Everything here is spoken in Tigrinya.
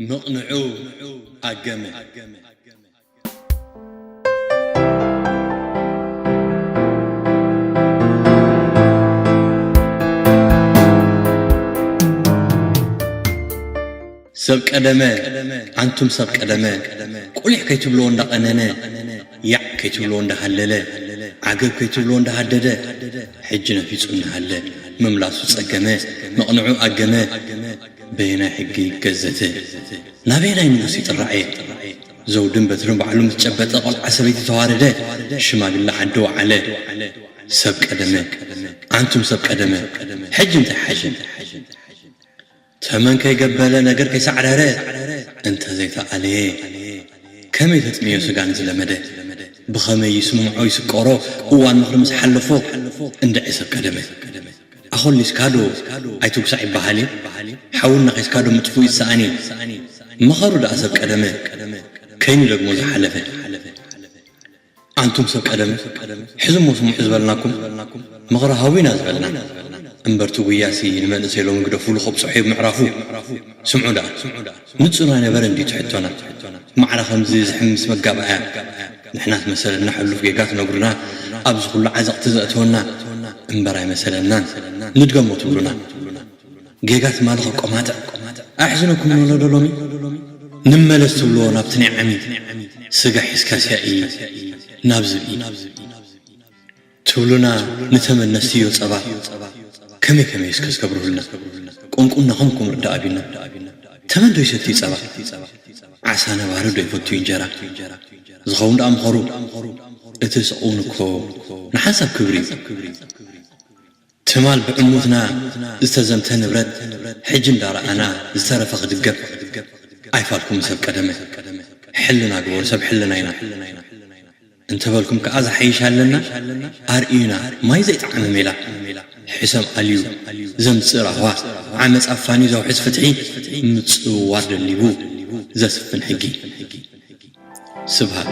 መቕንዑ ኣገመ። ሰብ ቀደመ፣ ኣንቱም ሰብ ቀደመ፣ ቁሊሕ ከይትብልዎ እንዳቐነነ፣ ያዕ ከይትብልዎ እንዳሃለለ፣ ዓገብ ከይትብልዎ እንዳሃደደ፣ ሕጂ ነፊጹ እናሃለ፣ ምምላሱ ጸገመ፣ መቕንዑ ኣገመ፣ በየናይ ሕጊ ይገዘተ? ናበየናይ ንጉስ ይጥራዐ? ዘውድን በትርን ባዕሉ ምስ ጨበጠ፣ ቆልዓ ሰበይቲ ተዋረደ፣ ሽማግለ ዓዲ ወዓለ። ሰብ ቀደመ፣ ኣንቱም ሰብ ቀደመ፣ ሕጂ እንታይ ሓሸ? ተመን ከይገበለ ነገር ከይሳዕረረ፣ እንተ ዘይተኣለየ፣ ከመይ ተጥምዮ ስጋ ንዝለመደ? ብኸመይ ይስምዖ ይስቀሮ? እዋን ምኽሪ ምስ ሓለፎ፣ እንድዒ ሰብ ቀደመ። ኣኾሊስካ ዶ ኣይትጉሳዕ ይበሃል እዩ? ሓዊ እናኼስካ ዶ ምጥፍኡ ይሰኣን እዩ? ምኸሩ ደኣ ሰብ ቀደመ፣ ከይኑ ደግሞ ዝሓለፈ። ኣንቱም ሰብ ቀደም፣ ሕዝሞ ስምዑ ዝበልናኩም፣ ምኽሪ ሃቡ ኢና ዝበልና። እምበር እቲ ጉያሲ ንመንእሰይ ሎሚ ግደፉሉ ከብጽሖ እዩ ምዕራፉ። ስምዑ ደኣ፣ ንጹር ኣይነበረን ድዩ እቲ ሕቶና? ማዕረ ከምዚ ዝሕምስ መጋባእያ፣ ንሕናስ መሰለና ሕሉፍ ጌጋ ትነግሩና፣ ኣብዚ ኩሉ ዓዘቕቲ ዘእተወና እምበር ኣይመሰለናን። ንድገሞ ትብሉና። ጌጋ ትማሊ ከቆማጥዕ ኣሕዝነኩም ንወለዶ ሎሚ። ንመለስ ትብልዎ ናብቲ ናይ ዓሚ፣ ስጋ ሒዝካ ሲያኢ ናብ ዝብኢ ትብሉና። ንተመን ነስትዮ ጸባ፣ ከመይ ከመይ እስከ ዝገብርሁልና። ቁንቁና ኾንኩም ርዳ ኣቢልና። ተመን ዶ ይሰቲ ጸባ? ዓሳ ነባሪ ዶ ይፈቱ እንጀራ? ዝኸውን ደኣ ምኸሩ፣ እቲ ስቕ እውን እኮ ንሓንሳብ ክብሪ እዩ። ትማል ብዕሙትና ዝተዘምተ ንብረት፣ ሕጂ እንዳረኣና ዝተረፈ ክድገፍ ኣይፋልኩም። ሰብ ቀደመ፣ ሕልና ግበሩ፣ ሰብ ሕልና ኢና እንተበልኩም ከኣ፣ ዝሓይሽ ኣለና ኣርእዩና። ማይ ዘይጠዓመ ሜላ፣ ሕሰም ኣልዩ ዘምጽእ ራህዋ፣ ዓመጽ ኣፋንዩ ዘውሕስ ፍትሒ፣ ምጽውዋር ደሊቡ ዘስፍን ሕጊ። ስብሃት